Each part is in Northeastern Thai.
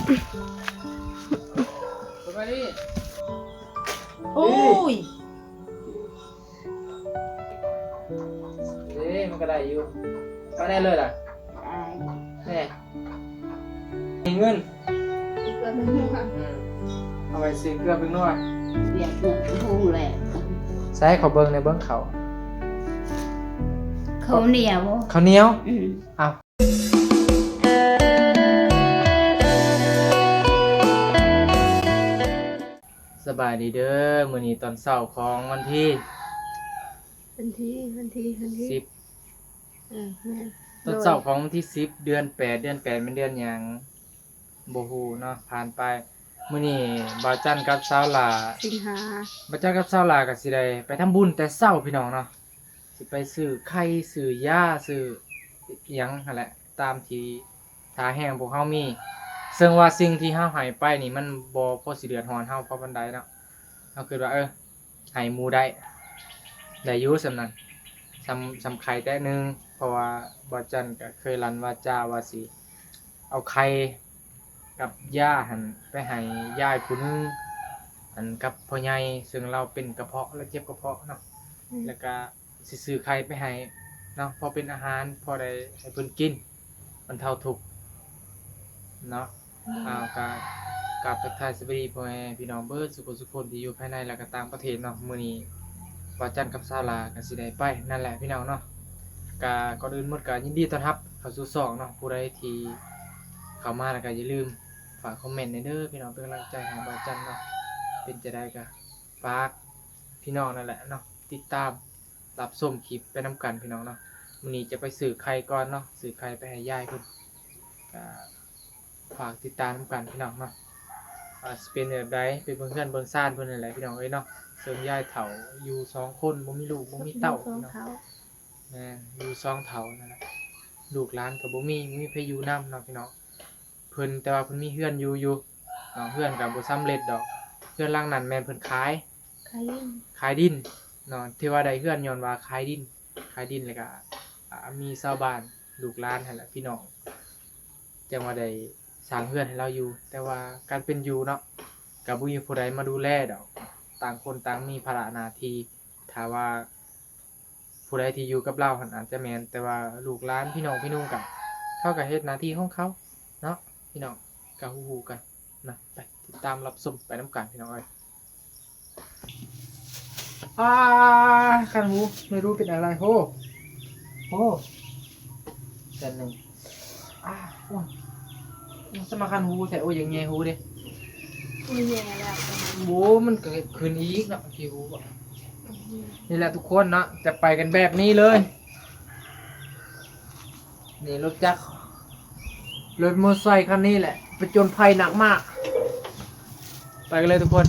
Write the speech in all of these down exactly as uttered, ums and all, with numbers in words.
สบายดี โอ้ย เด้มันก็ได้อยู่ ไปได้เลยล่ะ ได้ แน่ มีเงิน เกลือเป็นหัว อืม เอาไปซื้อเกลือเป็นหน่วย เบียดเกลือเป็นพุงแหละ ใส่ขอเบิ่งในเบิ่งเขา ข้าวเหนียว ข้าวเหนียว อืม เอา สบายดีเด้อ มื้อนี้ตอนเช้าของวันที่ วันที่ วันที่ วันที่ สิบ เออ แม่น ตอนเช้าของวันที่สิบ เดือนแปด เดือนแปดเป็นเดือนหยัง บ่ฮู้เนาะ ผ่านไป มื้อนี้บ่าวจันกับสาวหล่า สิงหา บ่าวจันกับสาวหล่าก็สิได้ไปทำบุญแต่เช้าพี่น้องเนาะ สิไปซื้อไข่ ซื้อยา ซื้ออิหยังหั้นแหละ ตามที่ท่าแฮงพวกเฮามี ซึ่งว่าสิ่งที่เฮาให้ไปนี่มันบ่พอสิเดือดร้อนเฮาพอปานใดเนาะ เฮาคิดว่า เออ ให้หมู่ได้ ได้อยู่ส่ำนั้น ส่ำ ส่ำไข่แต๊ะหนึ่ง เพราะว่าบ่าวจันก็เคยลั่นวาจาว่าสิเอาไข่กับยาหั่นไปให้ยายผู้หนึ่ง อันกับพ่อใหญ่ ซึ่งลาวเป็นกระเพาะ ลาวเจ็บกระเพาะเนาะ อืม แล้วก็สิซื้อไข่ไปให้เนาะ พอเป็นอาหาร พอได้ให้เพิ่นกิน บรรเทาทุกข์เนาะ อืม อ่า ก็กราบทักทายสวัสดีพ่อแม่พี่น้องเบิดสุขสุขคนที่อยู่ภายในและก็ต่างประเทศเนาะ มื้อนี้บ่าวจันกับสาวหล่าก็สิได้ไปนั่นแหละพี่น้องเนาะ ก็ก่อนอื่นหมดก็ยินดีต้อนรับเข้าสู่ช่องเนาะ ผู้ใดที่เข้ามาแล้วก็อย่าลืมฝากคอมเมนต์แหน่เด้อพี่น้อง เป็นกำลังใจให้บ่าวจันเนาะ เป็นจั่งใดก็ฝากพี่น้องนั่นแหละเนาะ ติดตามรับชมคลิปไปนำกันพี่น้องเนาะ มื้อนี้จะไปซื้อไข่ก่อนเนาะ ซื้อไข่ไปให้ยายเพิ่น ก็ฝากติดตามนำกันพี่น้องเนาะ ว่าสิเป็นแบบใด ไปเบิ่งเฮือนเบิ่งซานเพิ่นนั่นแหละพี่น้องเอ้ยเนาะ ซึ่งยายเฒ่าอยู่สองคน บ่มีลูกบ่มีเต้า อยู่สองเฒ่า พี่น้อง แม่น อยู่สองเฒ่านั่นแหละ ลูกหลานก็บ่มี บ่มีไผอยู่นำเนาะพี่น้อง เพิ่น แต่ว่าเพิ่นมีเฮือนอยู่อยู่เนาะ เฮือนก็บ่สำเร็จดอก เฮือนหลังนั้นแม่นเพิ่นขาย ขายดิน ขายดินเนาะ ที่ว่าได้เฮือนย้อนว่าขายดิน ขายดินแล้วก็ อ่า มีชาวบ้านลูกหลานหั่นแหละพี่น้อง จั่งว่าได้สร้างเฮือนให้ลาวอยู่ แต่ว่าการเป็นอยู่เนาะ ก็บ่มีผู้ใดมาดูแลดอก ต่างคนต่างมีภาระหน้าที่ ถ้าว่าผู้ใดที่อยู่กับลาวหั่นอาจจะแม่น แต่ว่าลูกหลานพี่น้องพี่นุ่งก็ เขาก็เฮ็ดหน้าที่ของเขาเนาะ พี่น้องก็ฮู้ๆกันนะ ไปติดตามรับชมไปนำกันพี่น้องเอ้ย อ่า คันหู ไม่รู้เป็นอะไร โอ้ โอ้ เส้นหนึ่ง อ่า โอ้ย มันจะมาคันหูแท้ โอ้ย อย่างเงี้ยหูเด้ โอ้ย แย่แล้ว โอ้ มันก็ขึ้นอีกเนาะ ที่หูอะ นี่แหละทุกคนเนาะ จะไปกันแบบนี้เลย นี่รถจักร รถมอเตอร์ไซค์คันนี้แหละ ผจญภัยหนักมาก ไปกันเลยทุกคน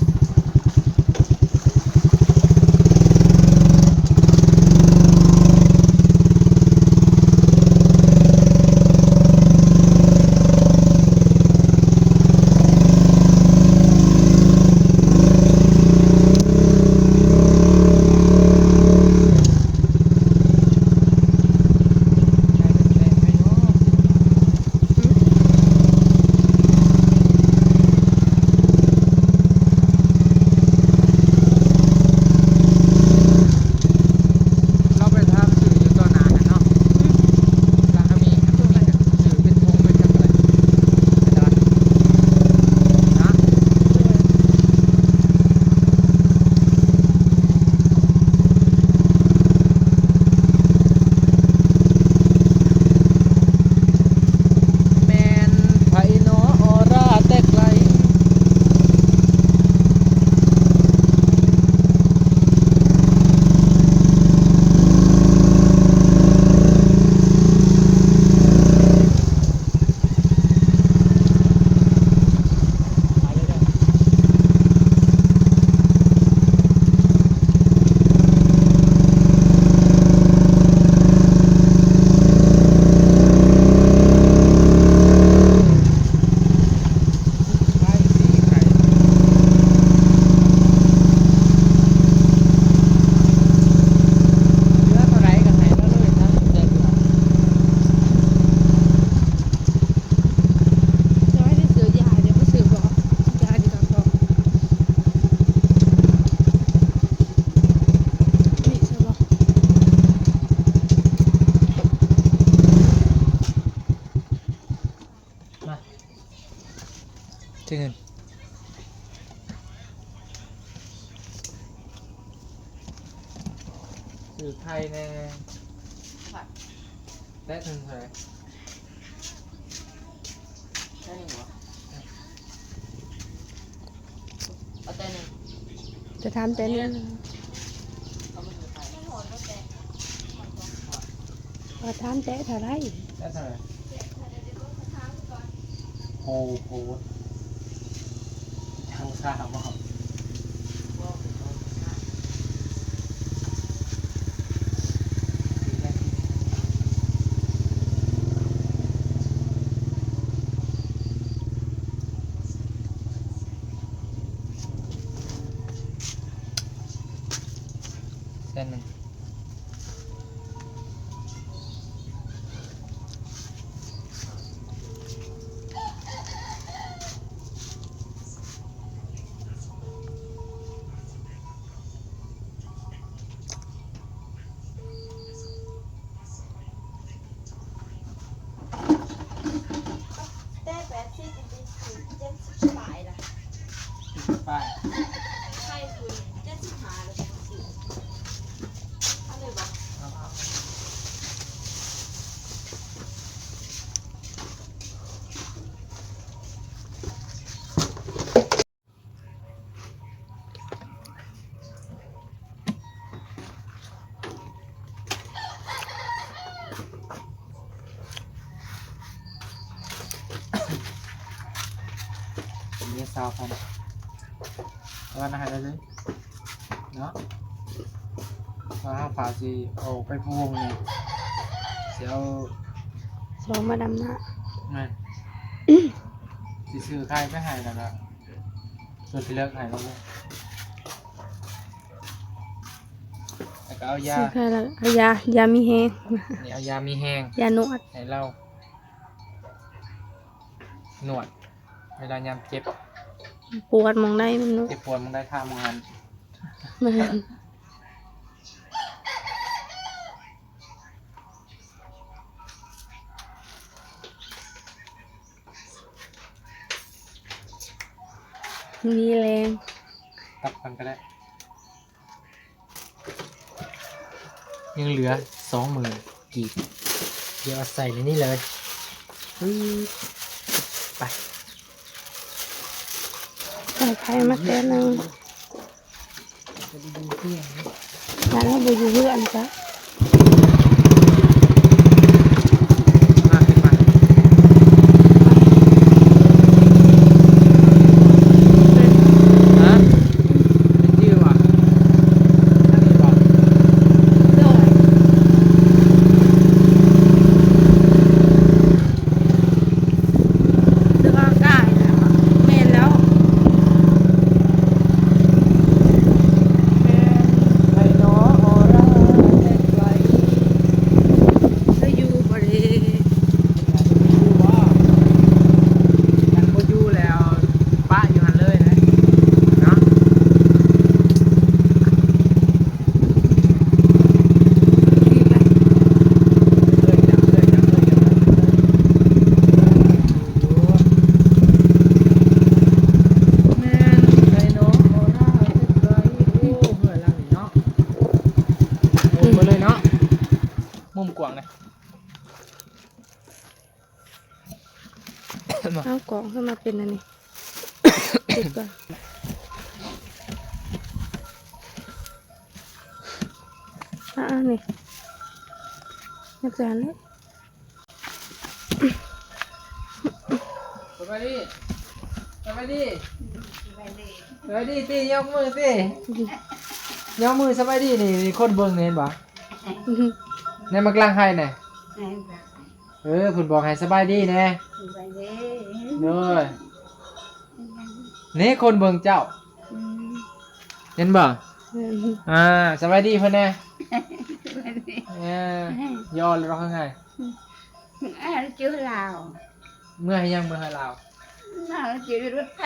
ใช้เงิน ซื้อไข่แน่ แต๊ะหนึ่งเท่าไหร่ แต๊ะหนึ่งเหรอ เอาแต๊ะหนึ่ง จะถามแต๊ะหนึ่ง เอามาถือไข่ ขอถามแต๊ะเท่าไหร่ แต๊ะเท่าไหร่ โอ้โห ทั้งค่าบอก แสนหนึ่ง แต่แปดสิบ เจ็ดสิบปลายล่ะ เจ็ดสิบปลาย ใช่คุณ เจ็ดสิบห้าแล้วแปดสิบ เอาเลยบ่ เอา เอา อันนี้ซาวพัน เอาไว้นะฮะ เด้อ เนาะ ว่าเฮาพาสิออกไปพะวงนี่ สิเอา สองมาดำหน้า แม่น สิซื้อไข่ไปให้แล้วก็ ส่วนที่เหลือให้เราเลย แล้วก็เอายา ซื้อไข่แล้วเอายา ยามีแฮง นี่เอายามีแฮง ยานวด ให้เรา นวด เวลายามเจ็บ ปวดหม่องใดมันนวด เจ็บปวดหม่องใดทาหม่องหั้น แม่น มีแรง ตัดกันก็ได้ ยังเหลือสองหมื่นกีบ เดี๋ยวเอาใส่ในนี้เลย ปึ๊บ ไป ใส่ไข่มาแต๊ะหนึ่ง แล้วเราไปอยู่เพื่อนจ้ะ ฮะ เป็นชื่อว่ะ อันนี้ว่ะ โดย เสื้อผ้าก่ายนะ แม่นแล้ว แม่น ไอ้น้องออร่าแสงไฟ จะอยู่บ่เด้ อยู่บ่ มันบ่อยู่แล้ว ปะอยู่หั่นเลยนะ เนาะ แม่น ไดโนออร่าเฮ็ดไร โอ้ เหื่อหลังนี่เนาะ มุมมาเลยเนาะ มุมกว้างนะ เอากล่องขึ้นมาเป็นอันนี้ ติดก่อน อ่า นี่ อาจารย์เลย สบายดี สบายดี สบายดีติ ยกมือติ ยกมือสบายดีนี่ มีคนเบิ่งนี่เห็นบ่ ในมักลางไห้น่ะ เออ เพิ่นบอกให้สบายดีแน่ สบายดี โดย นี่คนเบิ่งเจ้า อืม เห็นบ่ อืม อ่า สบายดีเพิ่นแน่ สบายดี เออ ย่อเลยว่าไง อ่า ชื่อลาว เมื่อให้ยัง เมื่อให้ลาว ลาวชื่อรถแพ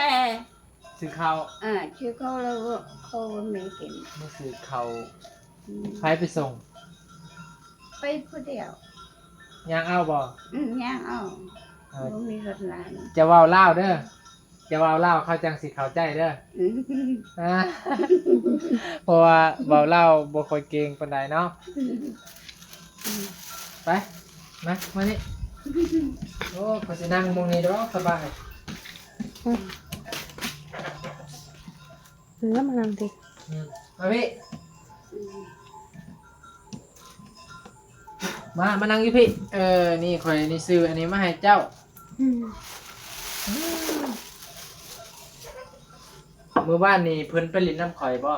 ซื้อข้าว อ่า ชื่อเขาแล้วก็เขาบ่มีกิน มาซื้อข้าว อืม ไผไปส่ง ไปผู้เดียว ย่างเอาบ่ อืม ย่างเอา เออ บ่มีรถหลาย จะเว้าลาวเด้อ จะเว้าลาวเขาจั่งสิเข้าใจเด้อ อืม อ่า เพราะว่าเว้าลาวบ่ค่อยเก่งปานใดเนาะ ไป มา มานี่ โอ้ ข้อยสินั่งหม่องนี้ดอก สบาย เออ มานั่งติ อืม มาพี่ มา มานั่งอยู่พี่ เออ นี่ข้อยนี่ซื้ออันนี้มาให้เจ้า อืม มื้อวานนี่เพิ่นไปเล่นนำข้อยบ่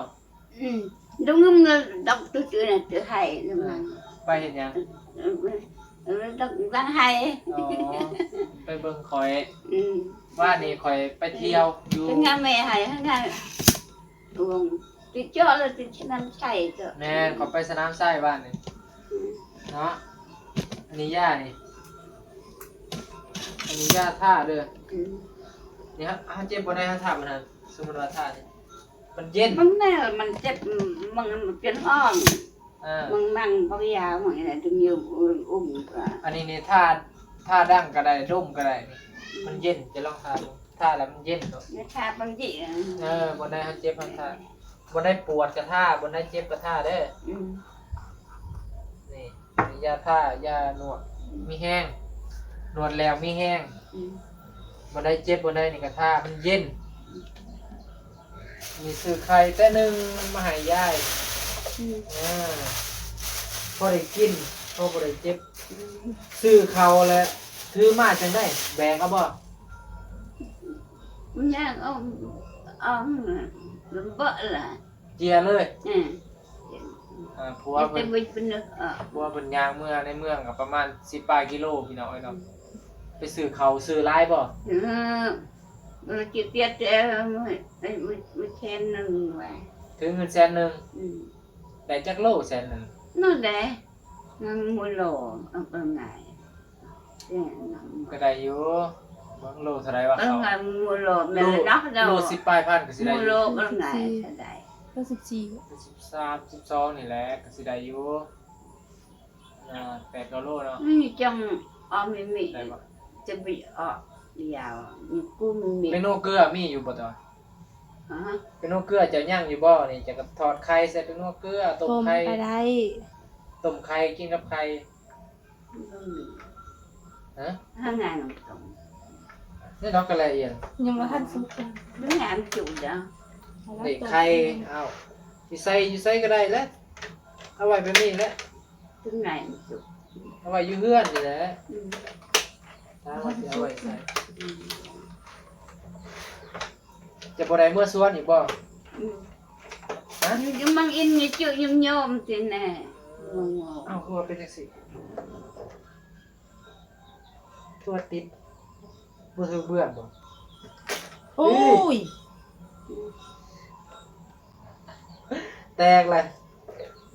อืม ดงงึมเงินดอกตื้อๆน่ะ ตื้อไห้นำมัน ไปเฮ็ดหยัง เออ เออ ดอกดังไห้ อ๋อ ไปเบิ่งข้อย อืม วานนี่ข้อยไปเที่ยวอยู่ เพิ่นงานแม่ไห้ เพิ่นงาน วง ติดเจาะแล้วติดน้ำใช้เจาะ แม่น ข้อยไปสนามไซวานนี่ อืม เนาะ อันนี้ยานี่ อันนี้ยาทาเด้อ อืม นี่ฮะ เฮาเจ็บบ่ได้ เฮาทามันหั่น สมมุติว่าทานี่ มันเย็น มันแน่ มันเจ็บ มัน มันเป็นห้อง เออ มันนั่งพักยา มันอะไรถึงอยู่อุ้มก็ อันนี้นี่ทา ทาดั้งก็ได้ ดมก็ได้นี่ อืม มันเย็น จะลองทาดู ทาแล้วมันเย็นเนาะ เนี่ยทาบางที เออ บ่ได้เฮาเจ็บเฮาทา บ่ได้ปวดก็ทา บ่ได้เจ็บก็ทาเด้อ อืม นี่ มียาทา ยานวด มีแฮง นวดแล้วมีแฮง อืม บ่ได้เจ็บบ่ได้นี่ก็ทา มันเย็น มีซื้อไข่แต่หนึ่งมาให้ยาย อืม อ่า พอได้กิน พอบ่ได้เจ็บ อืม ซื้อข้าวแล้วถือมาจั่งใด แบกเอาบ่ มันย่างเอา เอา มันเบาะล่ะ เจียเลย อืม อ่า ผัวเพิ่น มันจะเป็นเนื้อ อ่ะ ผัวเพิ่นย่างเมือในเมืองก็ประมาณสิบปลายกิโลพี่น้องเอ้ยเนาะ ไปซื้อข้าวซื้อหลายบ่ เออ มันจะเตียดแต่ เออ มื้อ เอ้ย มื้อ มื้อแสนหนึ่งว่ะ ถือเงินแสนหนึ่ง อืม ได้จักโลแสนหนึ่ง นั่นแหละ มันหมู่โล เอาไปไง ก็ได้อยู่ เบิ่งโลเท่าใดวะ เออ เขา ไง หมู่โล แม่นเนาะ โล โลสิบปลายพันก็สิได้อยู่ หมู่โล เออ ไง ก็ได้ เก้าสิบสี่ สิบสาม สิบสองนี่แหละ ก็สิได้อยู่ อ่า แปดเก้าโลเนาะ นี่จัง เอามีมี ได้ปะ จะไปออกยาว มีกู้มีมี เป็นโนเกลือมีอยู่บ่ตอน ฮะ เป็นโนเกลือเจ้าย่างอยู่บ่นี่ จะก็ทอดไข่ใส่เป็นโนเกลือ ต้มไข่ ต้มก็ได้ ต้มไข่กินกับไข่ บ่มี ฮะ หางานตรง นี่ดอกกะแลเอียน ยังบ่ทันสุกเลย ดูงานจุดเด้อ นี่ไข่ เอา อยู่ไส อยู่ไสก็ได้แหละ เอาไว้แบบนี้แหละ ถึงไหนมันสุก เอาไว้อยู่เฮือนนี่แหละ อืม ถ้าว่าสิเอาไว้ใส่ อืม จะบ่ได้เมือสวนอีกบ่ อืม ฮะ อยู่มังอินนี่จุยมโยมติแน่ งงๆ เอ้า คือว่าเป็นจังซี่ ตัวติด บ่ถือเบื้องบ่ โอ้ย แตกเลย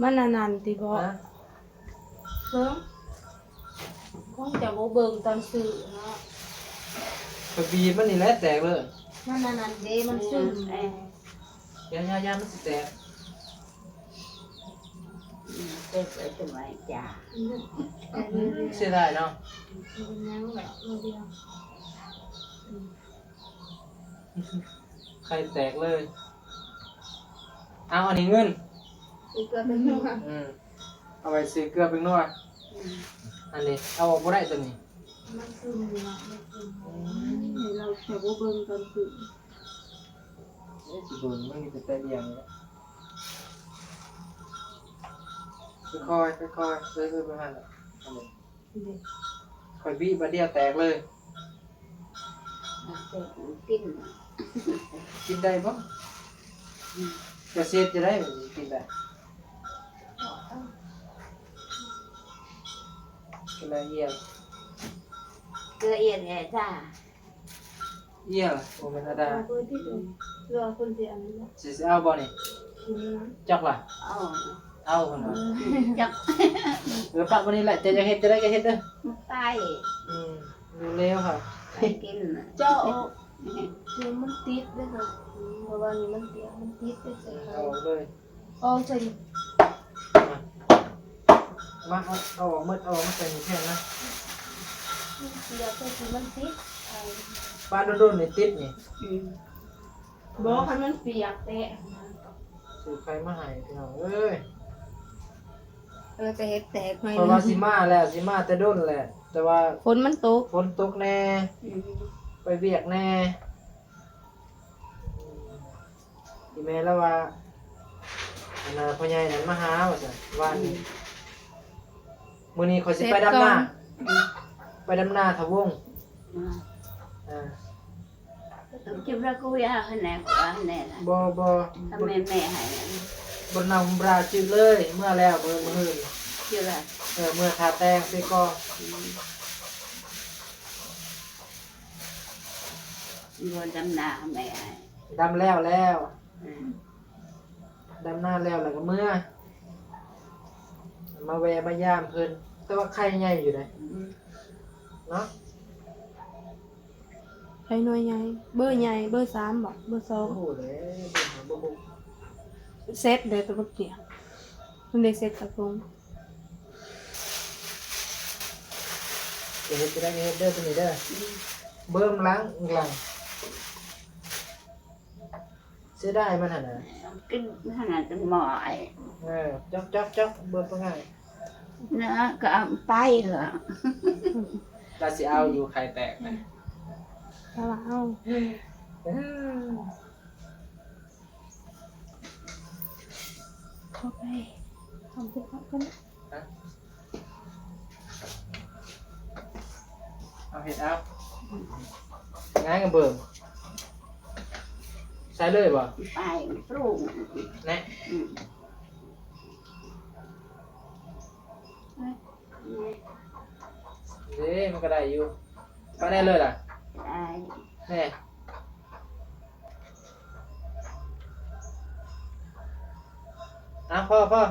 มันอันนั้นติบ่ ฮะ เบิ่ง คงจะบ่เบิ่งตอนซื้อเนาะ ไปบีบมันนี่แหละแตกเลย มันอันนั้นเด้ มันซึม เออ อย่า อย่า อย่า มันสิแตก อืม เก็บไว้ทำไมจ้า อืม เสียดายเนาะ มันยังแบบเดียว อืม ไข่แตกเลย เอาอันนี้เงิน ซื้อเกลือเป็นหน่วย อืม เอาไว้ซื้อเกลือเป็นหน่วย อืม อันนี้ เอาออกบ่ได้ตัวนี้ มันคือมันมันคืออืม เราแต่ว่าเบิ่งตอนคือ เอ้ย สิเบิ่งมันมีแต่เลี้ยงเลย ค่อยๆ ค่อยๆ เรื่อยๆ ประมาณนั้น อันนี้ เด็ก ค่อยบีบมาเดียวแตกเลย มันเกิดมันปิ้น กินได้บ่ อืม จะเสียจะได้ กินได้ กินได้เยี่ยม เกลือเอียนไงจ้า เอี่ยงบ่แม่นธรรมดา เอาเบอร์ที่เดิม รอคนเดียวนั่นแหละ สิ สิเอาบ่นี่ อืม จักล่ะ เอา เอาหั่นน่ะ จัก เออ ปะบ่นี่แหละ เจ้าอยากเฮ็ดจะได้ก็เฮ็ดเด้อ มันไป อืม เร็วๆ ค่ะ ไปกินน่ะ เจ้าเอา คือมันติดเด้อค่ะ อืม เพราะว่านี่มันเปียก มันติดเด้อ อืม เอาออกเลย ออกใส่ มา มา เอา เอาออกหมด เอาออกมาใส่นี่แทนนะ เปียกก็คือมันติด อ่า ปะโดนๆนี่ติดนี่ อืมบอกให้มันเปียกแตะ ซื้อไข่มาให้พี่น้องเอ้ย เออแต่เฮ็ดแตกหน่อย เพราะว่าสิมาแล้วสิมาแต่โดนแหละ แต่ว่า ฝนมันตก ฝนตกแน่ อืม ไปเวียกแน่อีแม่แล้วว่าอันน่ะพ่อใหญ่นั่นมาหาว่าซั่นว่านี่มื้อนี้ขอยสิไปดำนา ไปดำนาทะวง อ่า อ่า ต้องกินแล้วก็ยาคะแนนว่าแน่ละ บ่บ่ ถ้าแม่แม่ให้ บ่นำราจื้อเลยเมื่อแล้วมื้อมื้ออื่น กินละ เออเมื่อทาแตงสิก็ บ่ดำนาแม่ให้ ดำแล้วแล้ว อืม ดำนาแล้วแล้วก็เมื่อ มาแวะมายามเพิ่น แต่ว่าไข่ใหญ่อยู่นะ อืม เนาะ ไข่หน่วยใหญ่เบอร์ใหญ่เบอร์สามบ่เบอร์สอง โอ้โหเลยเบอร์หาเบอร์หก เซ็ตเลยตัวเมื่อกี้มันได้เซ็ตกระทง เดี๋ยวจะได้เฮ็ดเด้อตัวนี้เด้อเบิ่มล้างหลังเสียดายมันหั่นน่ะ กินขนาดเป็นหมอไอ้ เออจอกจอกจอกเบิ่มเป็นไง เนาะก็เอาไปเหรอ เราสิเอาอยู่ไข่แตกนะ เอาละเอา เออ เข้าไปทำที่พักกัน เอาเห็ดเอาง่ายกันเบิ่มใส่เลยบ่ ไปปรุง แนะ อืม เด้มันก็ได้อยู่ไปได้เลยล่ะ ได้ แน่อ่ะพ่อพ่อ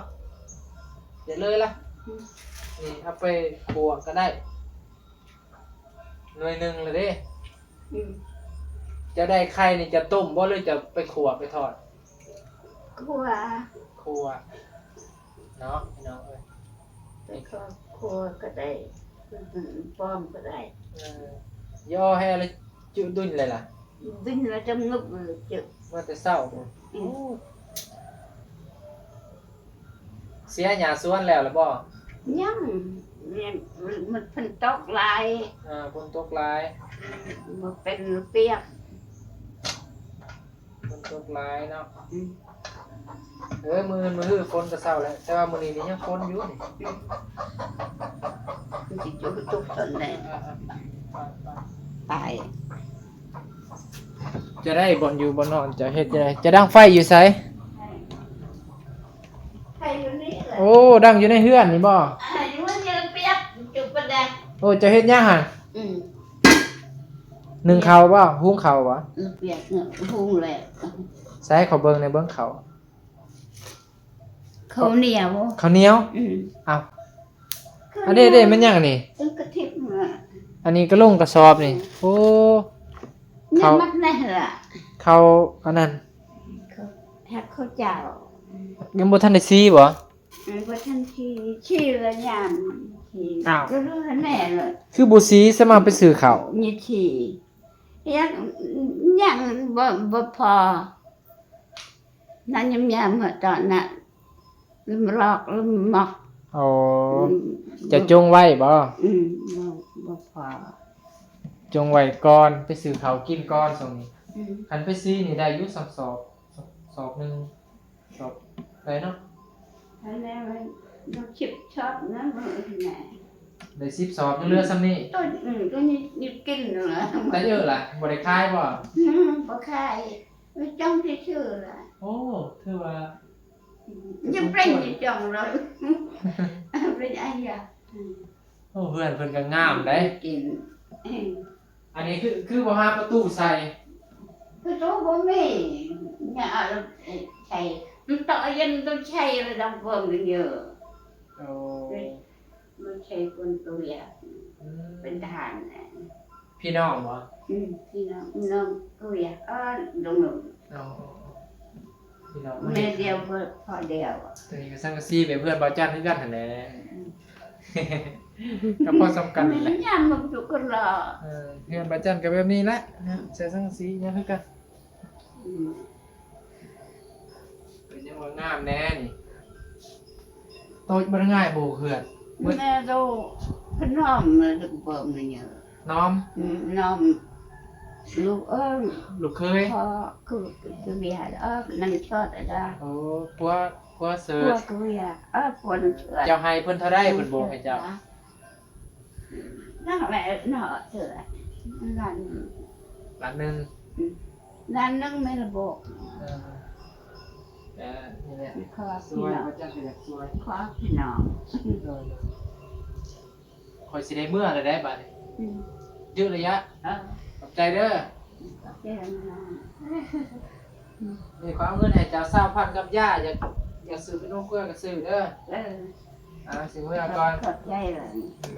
เดี๋ยวเลยละนี่เอาไปขั่วก็ได้ หน่วยหนึ่งเลยเด้ อืม จะได้ไข่นี่จะต้มบ่หรือจะไปขั่วไปทอด ขั่ว ขั่วเนาะพี่น้องเอ้ย ไปก็ขั่วก็ได้ป้อมก็ได้ เออย่อให้อะไรจุดุนเลยล่ะ ดึงแล้วจะงึบเลยเจ็บ เมื่อแต่เช้าพุ่น อืม เสียหญ้าสวนแล้วหรือบ่ ยังเนี่ยมันเพิ่นตกหลาย อ่าฝนตกหลาย มันเป็นเปียก ฝนตกหลายเนาะ อืม เออมื้อมื้อฝนก็เช้าแล้วแต่ว่ามื้อนี้นี่ยังฝนอยู่นี่ มันสิจุกตกตอนไหน อ่าอ่า ไป จะได้บ่อนอยู่บ่อนนอนจะเฮ็ดจะได้จะดังไฟอยู่ไส ใครอยู่นี่แหละ โอ้ดังอยู่ในเฮือนนี่บ่ อายุมันยังเปียกจุกปะแดง โอ้จะเฮ็ดหยังหั่น อืม นึ่งข้าวบ่หุงข้าวบ่ เปียกเนี่ยหุงแหละ ใส่ขอเบิ่งในเบิ่งข้าว ข้าวเหนียว ข้าวเหนียว อืม อ้าวอันนี้เด้มันหยังนี่ ต้นกระถิ่นมา อันนี้ก็ลงกระสอบนี่ โอ้ นี่ ข้าว มัดแน่ละ ข้าวอันนั้น เขาแพ็คข้าวเจ้า ยังบ่ทันได้ซีบ่ มันก็ทันทีชีละยามชี อ้าว ก็รู้แน่เลย คือบ่ซีสมาไปซื้อข้าว นี่ชียังยังบ่บ่พอ นั่นยังยามเมื่อตอนนั้นลืมลอกลืมมอก อ๋อ อืม จะจงไว้บ่ อืมบ่บ่พอ จงไว้ก่อนไปซื้อข้าวกินก่อนช่วงนี้ อืม คันไปซีนี่ได้อยู่สองสอบสอบหนึ่งสอบได้เนาะ อันนั้นมันดูชิบชอบนะมันแหม ได้สิบสอบยังเหลือส่ำนี้ ต้นอืมก็นี่นี่กินนั่นแหละ แต่เยอะล่ะบ่ได้ขายบ่ อืมบ่ขายไม่จ้องที่ชื่อละ โอ้ถือว่า ยังเปล่งยังจ้องเลยเป็นอะไรอ่ะอืม โอ้เฮือนเพิ่นก็งามได้ กินอืม อันนี้คือคือบ่หาประตูใส่ คือตัวบ่มีเนี่ยเอาใส่มันต่อเย็นต้องใช้ระดับเพิ่มกันเยอะ โอ้ มันใช้คนตัวอยาก อืม เป็นทหารนะ พี่น้องบ่ อืมพี่น้องน้องตัวอยากเออลงลง อ๋อพี่น้อง แม่เดียวพ่อพ่อเดียวอะ ตัวนี้ก็สังกะสีแบบเพื่อนบ่าวจันคือกันหั่นแหละ อืม ก็พอสำคัญแหละ มันยังมันอยู่กันละ เออ เฮือนบ่าวจันก็แบบนี้แหละนะ ใส่สังกะสียังคือกัน อืม เป็นยังว่างามแน่นี่ โต๊ะบ่ได้ง่ายบ่เฮือน แม่โตขนมเลยลูกเบิ่มนี่เนี่ย น้อม อืม น้อม ลูกเอิ้น ลูกเคย พ่อคือ คือเบียร์เออ นั่นก็แต่ละ โอ้ ผัว ผัวเสิร์ช ผัวคือเบียร์เออ ผัวเสิร์ช เจ้าให้เพิ่นเท่าใด เพิ่นบอกให้เจ้า นั่นแหละเนาะเสิร์ช ล้านหนึ่ง ล้านหนึ่ง อืม ล้านหนึ่งไม่ระบอก เออ แต่นี่แหละ ขอ ส พี่ วย น้อง พระเจ้าก็อยากสวย ขอพี่น้อง โดย โดย ข้อยสิได้เมือแล้วได้บัดนี้ อืม ยืดระยะ อ่ะ ขอบใจเด้อ ขอบใจน้อง นี่ขอเอาเงินให้เจ้าซาวพันกับย่า อยาก อยากซื้อเป็นนมเกลือก็ซื้อเด้อ เออ อ่า สิเมือก่อน ขอบใจเลย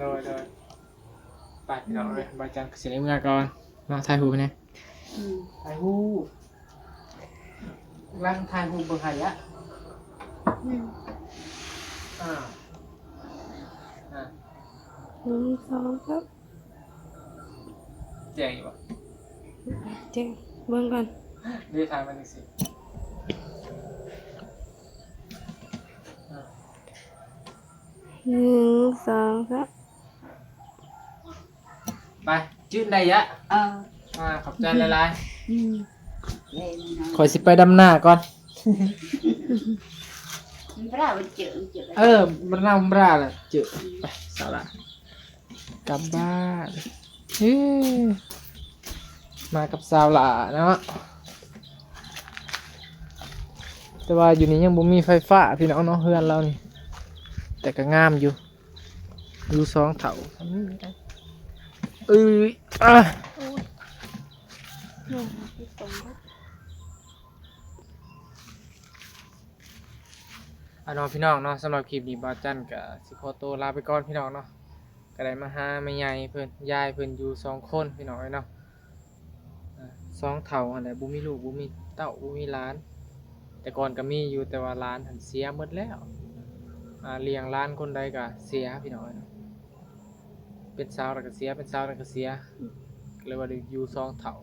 โดย โดย ไปพี่น้องเอ้ย บ่าวจันก็สิได้เมือก่อน เนาะ ถ่ายรูปให้แหน่ อืม ถ่ายรูป กำลังถ่ายรูปเบิ่งให้ละ อืม อ่า อ่า หนึ่ง สอง สาม แจ้งอยู่บ่ แจ้ง เบิ่งก่อน เดี๋ยวถ่ายมาจังซี่ อ่า หนึ่ง สอง สาม ไป จื้นได้ยะ เออ อ่า ขอบใจหลายๆ อืม เล่นนะ ข้อยสิไปดำนาก่อน มันบ่ได้มันเจอ มันเจอ เออ มันน่ามันบ่ได้ล่ะ เจอ ไป สาวหล่า กลับบ้าน เอ้ย มากับสาวหล่าเนาะ แต่ว่าอยู่นี่ยังบ่มีไฟฟ้าพี่น้องเนาะ เฮือนเรานี่ แต่ก็งามอยู่ อยู่สองเฒ่า เอ้ย อ่ะ โอ้ย เอาเนาะพี่น้องเนาะ สำหรับคลิปนี้บ่าวจันก็สิขอตัวลาไปก่อนพี่น้องเนาะ ก็ได้มาหาแม่ใหญ่เพิ่น ยายเพิ่นอยู่สองคนพี่น้องเอ้ยเนาะ อ่า สองเฒ่าหั่นแหละ บ่มีลูก บ่มีเต้า บ่มีหลาน แต่ก่อนก็มีอยู่ แต่ว่าหลานหั่นเสียหมดแล้ว อ่า เลี้ยงหลานคนใดก็เสียพี่น้องเอ้ยเนาะ เป็นสาวแล้วก็เสีย เป็นสาวแล้วก็เสีย ก็เลยว่าได้อยู่สองเฒ่า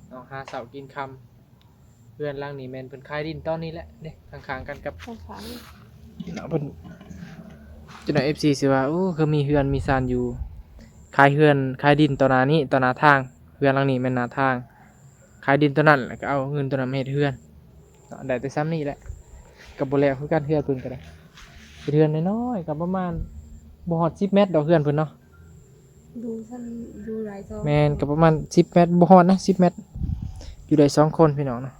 เนาะ หาเช้ากินค่ำ เฮือนหลังนี้แม่นเพิ่นขายดินตอนนี้แหละเด้ ข้างๆกันกับ ข้างๆ เนาะ เพิ่น จักหน่อย เอฟซี สิว่า โอ้ คือมีเฮือนมีซานอยู่ ขายเฮือนขายดินต่อหน้านี้ ต่อหน้าทาง เฮือนหลังนี้แม่นหน้าทาง ขายดินตัวนั้น แล้วก็เอาเงินตัวนั้นมาเฮ็ดเฮือนเนาะ ได้แต่ส่ำนี้แหละ ก็บ่แล้วคือกัน เฮือนเพิ่นก็ได้ เป็นเฮือนน้อยๆ ก็ประมาณ บ่ฮอดสิบเมตรดอกเฮือนเพิ่นเนาะ ดูสั้น ดูหลายซอง แม่น ก็ประมาณสิบเมตร บ่ฮอดนะ สิบเมตร อยู่ได้สองคนพี่น้องเนาะ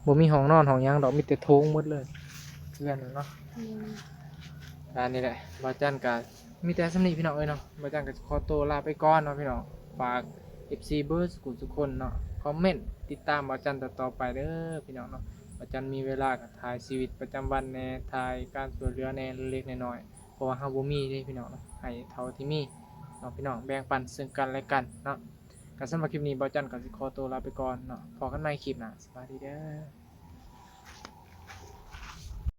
บ่มีห้องนอนห้องหยังดอก มีแต่โถงหมดเลย เฮือนน่ะเนาะ อืม อันนี้แหละ บ่าวจันก็มีแต่ส่ำนี้พี่น้องเอ้ยเนาะ บ่าวจันก็ขอตัวลาไปก่อนเนาะพี่น้อง ฝาก เอฟซี เบิดสุขุทุกคนเนาะ คอมเมนต์ติดตามบ่าวจันต่อๆไปเด้อพี่น้องเนาะ บ่าวจันมีเวลาก็ถ่ายชีวิตประจำวันแหน่ ถ่ายการช่วยเหลือแหน่ เล็กๆน้อยๆ เพราะว่าเฮาบ่มีเด้พี่น้องเนาะ ให้เท่าที่มีเนาะพี่น้อง แบ่งปันซึ่งกันและกันเนาะ ก็สำหรับคลิปนี้บ่าวจันก็สิขอตัวลาไปก่อนเนาะ พ้อกันใหม่คลิปหน้า สบายดีเด้อ